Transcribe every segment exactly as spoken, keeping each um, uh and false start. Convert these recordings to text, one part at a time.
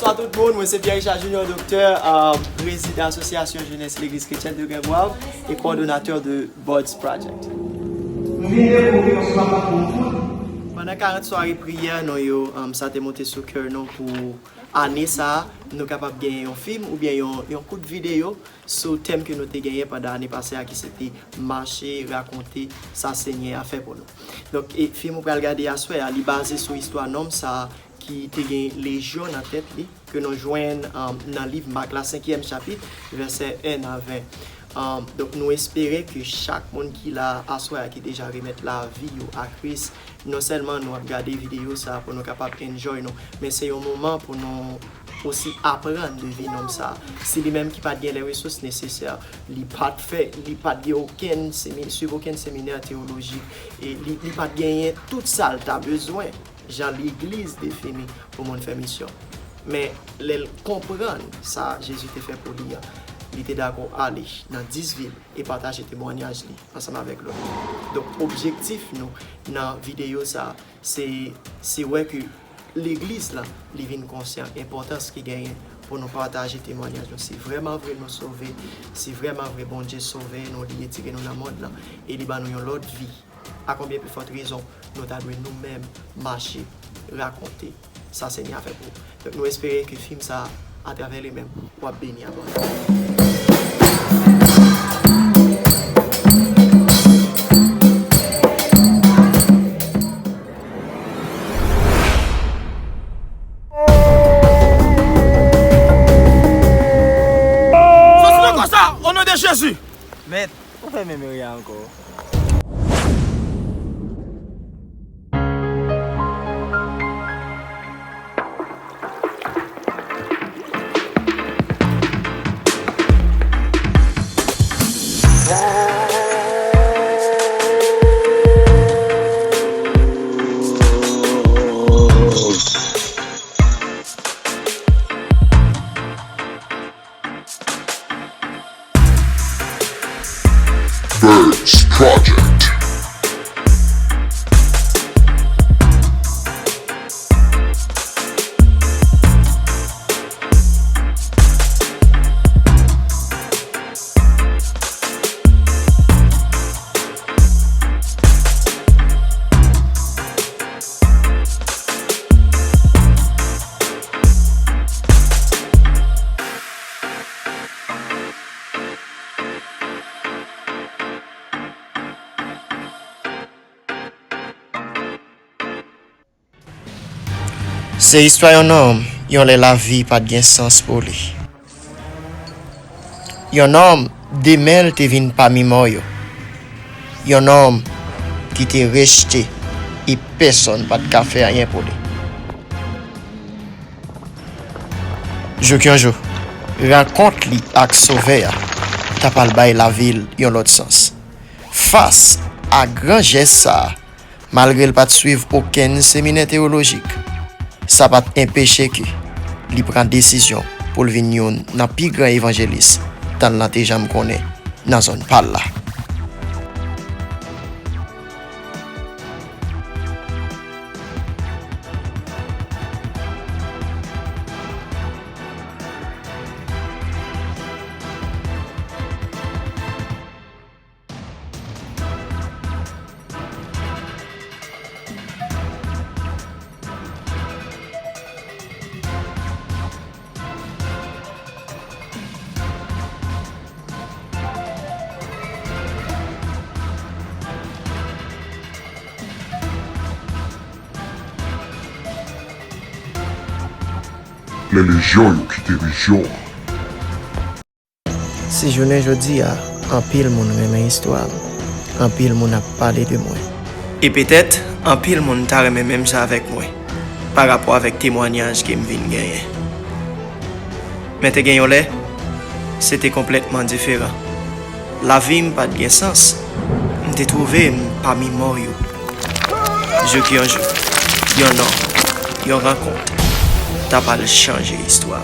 Bonjou tout moun, mwen se Pierre Richard Junior Docteur, euh, président Association Jeunesse Legliz Kretyèn de Grègwav et coordonnateur de Buds Project. Nou vin dekouvri yon sware pou fout. Pandan karant sware priyè nou yo, um, sa te monte sou kè nou pou ane sa a, nou kapab genyen yon fim oubyen yon, yon kout videyo sou tèm ke nou te genyen pandan ane pase a, ki se te mache, rakonte sa Senyè a fè pou nou. Donk, e fim ou pral gade aswè a, li baze sou istwa nonm sa a ki te gen lejyon nan tèt li, ke nou jwenn, um, nan liv Mak la, senkyèm chapit, vèsè en a ven. Um, donk, nou espere ke chak moun ki la aswè a, ki deja remèt lavi yo a Kris, non sèlman nou ap gade videyo sa a pou nou kapab enjoy nou, men se yon moman pou nou osi aprann de vi nonm sa a. Se li menm ki pa t gen lè resous nesesè, li pa t fè, li pa t gen okenn semi-, swiv okenn seminè teyolojik, e li, li pa t genyen tout sa l ta bezwen, jan legliz defini pou moun fè misyon. Men lè l konprann sa Jezi te fè pou li an, li te dakò ale nan dis vil e pataje temwanyaj li ansanm avèk lòt moun. Donk, objektif nou nan videyo sa a, se, se wè ke legliz la, li vin konsyan enpòtans ki genyen pou nou pataje temwanyaj nou. Si vrèman vre nou sove, si vrèman vre Bondye sove nou, li retire nou nan mond lan, e li ban nou yon lòt vi, a konbyen pli fòt rezon nou ta dwe nou menm mache, rakonte sa Senyè a fè pou nou. Donk, nou espere ke fim sa a, atravè li menm, w ap beni abòne. Soti nan kò sa, o non de Jezi! Mèt, ou fè menm erè a ankò. Birds Project. Se istwa yon nonm, yon lè lavi pa t gen sans pou li. Yon nonm, demen l te vin pami mò yo. Yon nonm ki te rejte e pèsonn pa t ka fè anyen pou li. Jouk yon jou, rankont li ak Sovè a t apral bay lavi l yon lòt sans. Fas a gran jès sa a, malgre l pa t swiv okenn seminè teyolojik, sa pa t enpeche ke li pran desizyon pou l vin youn nan pi gran evanjelis tan l lan te janm konnen nan zòn pa l la. Lè lejyon yo kite rejyon an. Si jounen jodi a, anpil moun renmen istwa m, anpil moun ap pale de mwen. E petèt, anpil moun ta renmen menm jan avèk mwen, pa rapò avèk temwanyaj ke m vin genyen. Men te gen yon lè, se te konplètman diferan. Lavi m pa t gen sans. M te twouve m pami mò yo. Jouk yon jou, yon nonm, yon rankont, t ap al chanje istwa.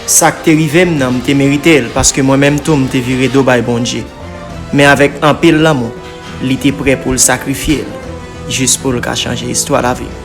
Sa k te rive m nan, m te merite l, paske mwen menm tou, m te vire do bay Bondye. Men avèk anpil lanmou, li te prè pou l sakrifye l, jis pou l ka chanje istwa lavi m.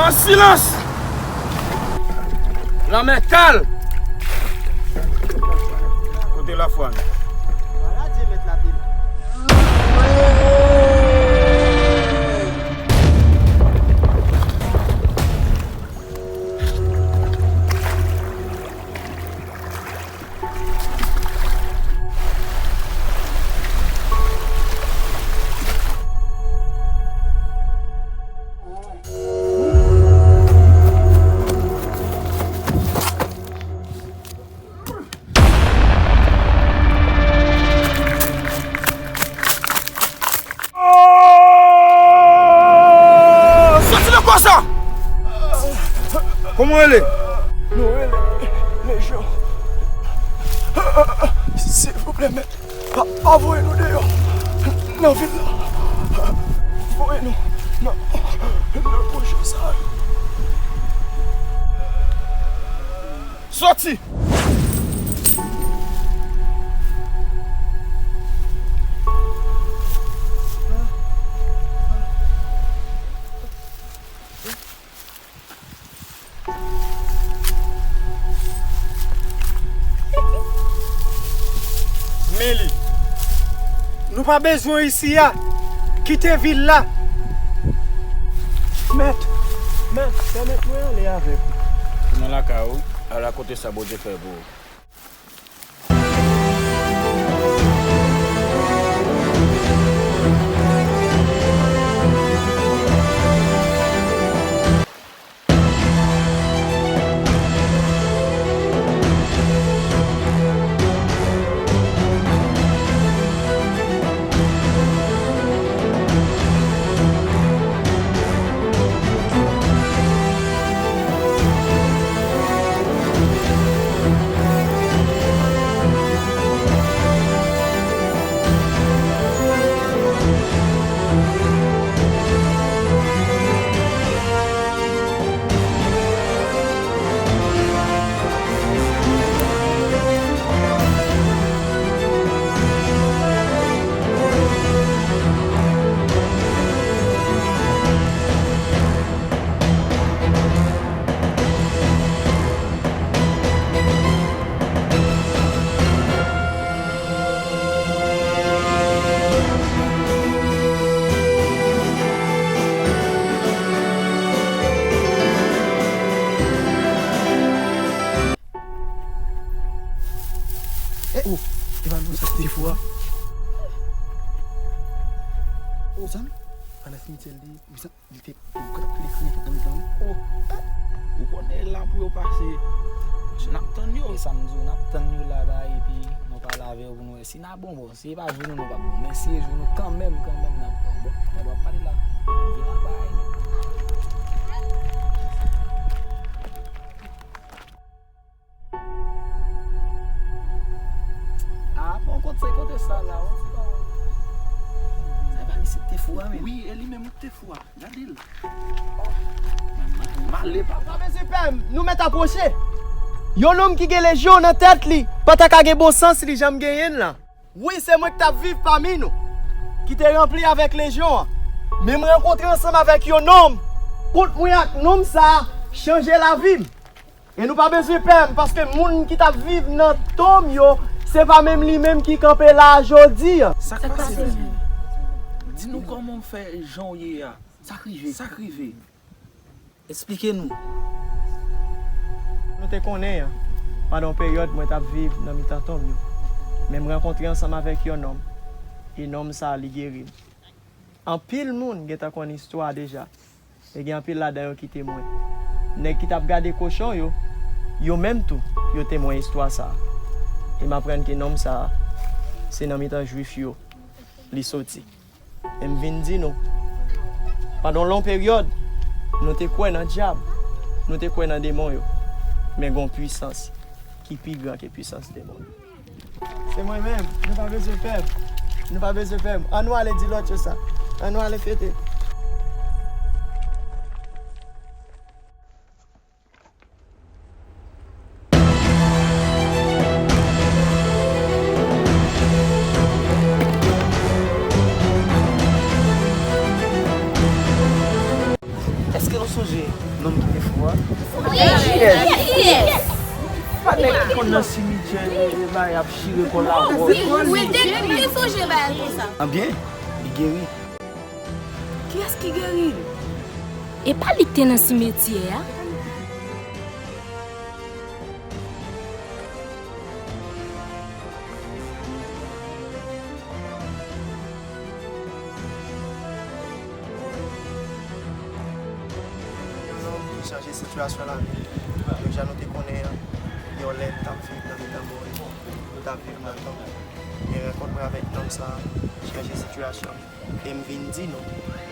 An silans! Lanmè kal! Kote lafwa nou? Vwala Dye mèt la te la. Soti nan kò sa! Kòman w rele? Nou rele Lejyon. Silvouplè, mèt. Pa, pa voye nou deyò nan vil la. Voye nou nan, nan pwochen sa. Soti! Men li. Nou pa bezwen w isi a. Kite vil la. Mèt, mèt, pèmèt mwen ale avèk ou. Tounen lakay ou, al rakonte sa Bondye fè pou ou. Eh, oh, e pa nou sa ki te fou a. Oh, sa, pandan simityè li, li te, li te, li te nan mitan. Oh, ou konnen la pou yo pase. N ap tann yo. E sa m di w, n ap tann yo laba, epi nou pale avè yo pou nou wè si n a bon, bon. Si e pa jou nou, nou p ap bon. Men si e jou nou, kanmenm, kanmenm, n ap bon. Bon, gade w ap pale la. Vin anba, e. Ah, bon, kote, kote sa la, on ti pa. Sa e pa misye ki te fou a, menm? Wi, e li menm ki te fou a. Gade l. Male, papa. Pa bezwen pè m, nou mèt apwoche. Yon nonm ki gen lejyon nan tèt li pa ta ka gen bon sans li jan m genyen l lan. Wi, se mwen ki t ap viv pami nou, ki te ranpli avèk lejyon an. Men m rankontre ansanm avèk yon nonm. Kont mwen ak nonm sa a chanje lavi m. E nou pa bezwen pè m, paske moun ki t ap viv nan tonm yo, se pa menm li menm ki kanpe la a jodi a. Sa k pase, menm? Di nou kòman w fè jan w ye a. Sa k rive? Sa k rive? Esplike nou. Nou te konnen, pandan yon peryòd, mwen t ap viv nan mitan tonm yo. Men m rankontre ansanm avèk yon nonm. E nonm sa a, li geri m. Anpil moun gentan konn istwa a deja. E gen anpil ladan yo ki temwen. Nèg ki t ap gade kochon yo, yo menm tou, yo temwen istwa sa a. E m aprann ke nonm sa a, se nan mitan Jwif yo li soti. E m vin di nou, pandan yon long peryòd, nou te kwè nan dyab, nou te kwè nan demon yo. Men gen yon pwisans ki pi gran ke pwisans demon yo. Se mwen menm, nou pa bezwen pè m. Nou pa bezwen pè m. Ann nou ale di lòt yo sa. Ann nou ale fete. Èske Ou sonje nonm ki te fou a? Wi! Kiyès? Kiyès? Pa nèg ki konn nan simityè, e, e, bay ap chire kò l a wòch. Wi, wi, te, te sonje bagay konsa. Anbyen, li geri. Kiyès ki geri l? E pa li k te nan simityè a? Yon nonm ki chanje sitiyasyon lavi l. Deja nou te konnen an, yon lè n t ap viv nan mitan mò yo, nou t ap viv nan tanp. Men rankont mwen avèk nonm sa a chanje sitiyasyon m. E m vin di nou,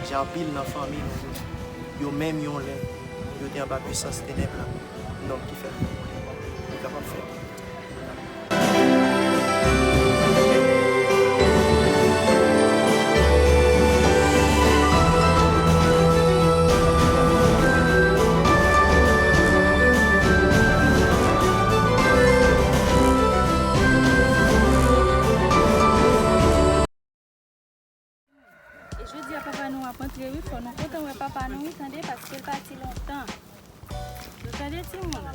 jan anpil nan fanmi nou yo, yo menm yon lè, yo te anba pisans tenèb la, nonm ki fè l nou konnen, nou kapab fè. E jodi a papa nou ap antre wi, fò nou kontan wè papa nou wi, tande, paske l pati lontan. Nou tande timoun?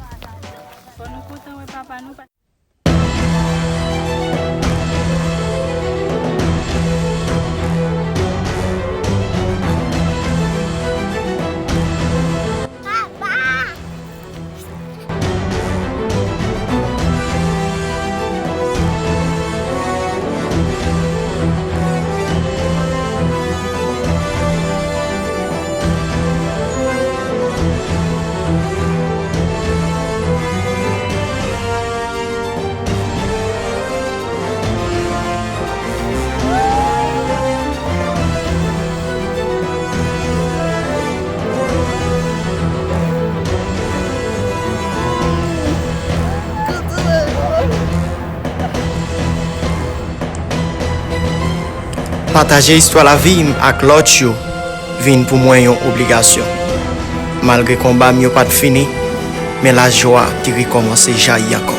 Fò nou kontan wè papa nou. Pataje istwa lavi m ak lòt yo vin pou mwen yon obligasyon. Malgre konba m yo pa t fini, men lajwa te rekòmanse jayi ankò.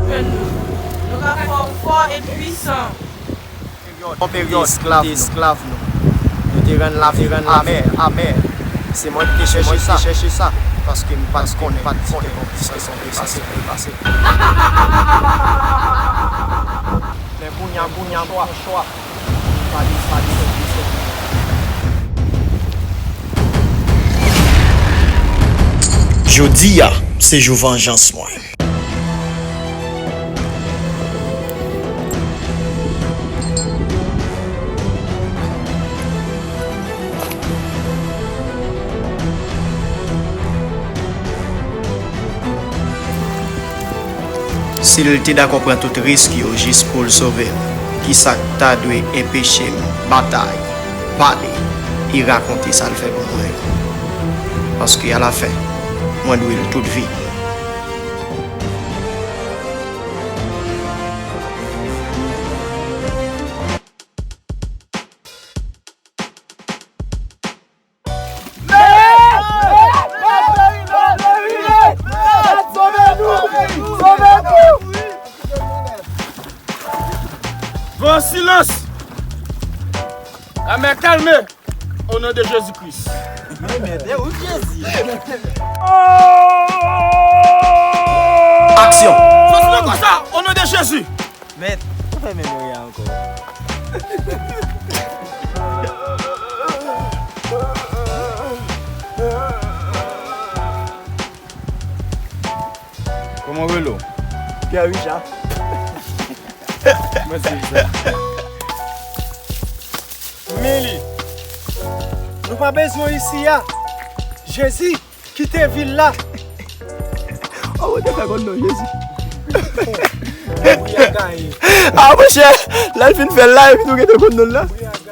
Jwenn nou. Nou ka fè w fò e pwisan. Yon peryòd, yo te esklav nou. Yo te rann lavi amè, amè. Se mwen ki te chèche sa, chèche sa, paske m pa t konnen, pa t konnen ki te konplis, ki te konplis, ki te konplis. Men kounye a, kounye a, chwa, chwa. Jodi a, se jou vanjans mwen. Si l te dakò pran tout risk yo jis pou l sove m, kisa k ta dwe enpeche m batay, pale, e rakonte sa l fè pou mwen yo? Paske alafen, mwen dwe l tout vi m. Van silans! Lamè kalme! O non de Jezi Kris. Mèt, e ou Jezi? Oh! Jezi! Mèt, ou fè menm erè a ankò. Kòman w rele w? Pierre Richard. Mwen se sa. Men li. Nou pa bezwen w isi a. Jezi, kite vil la. Oh, ou te fè konn non, Jezi. Wi, a gaye. Ah, monchè, lè l fin fè l la, epi nou gentan konn non l la. Wi, a gaye.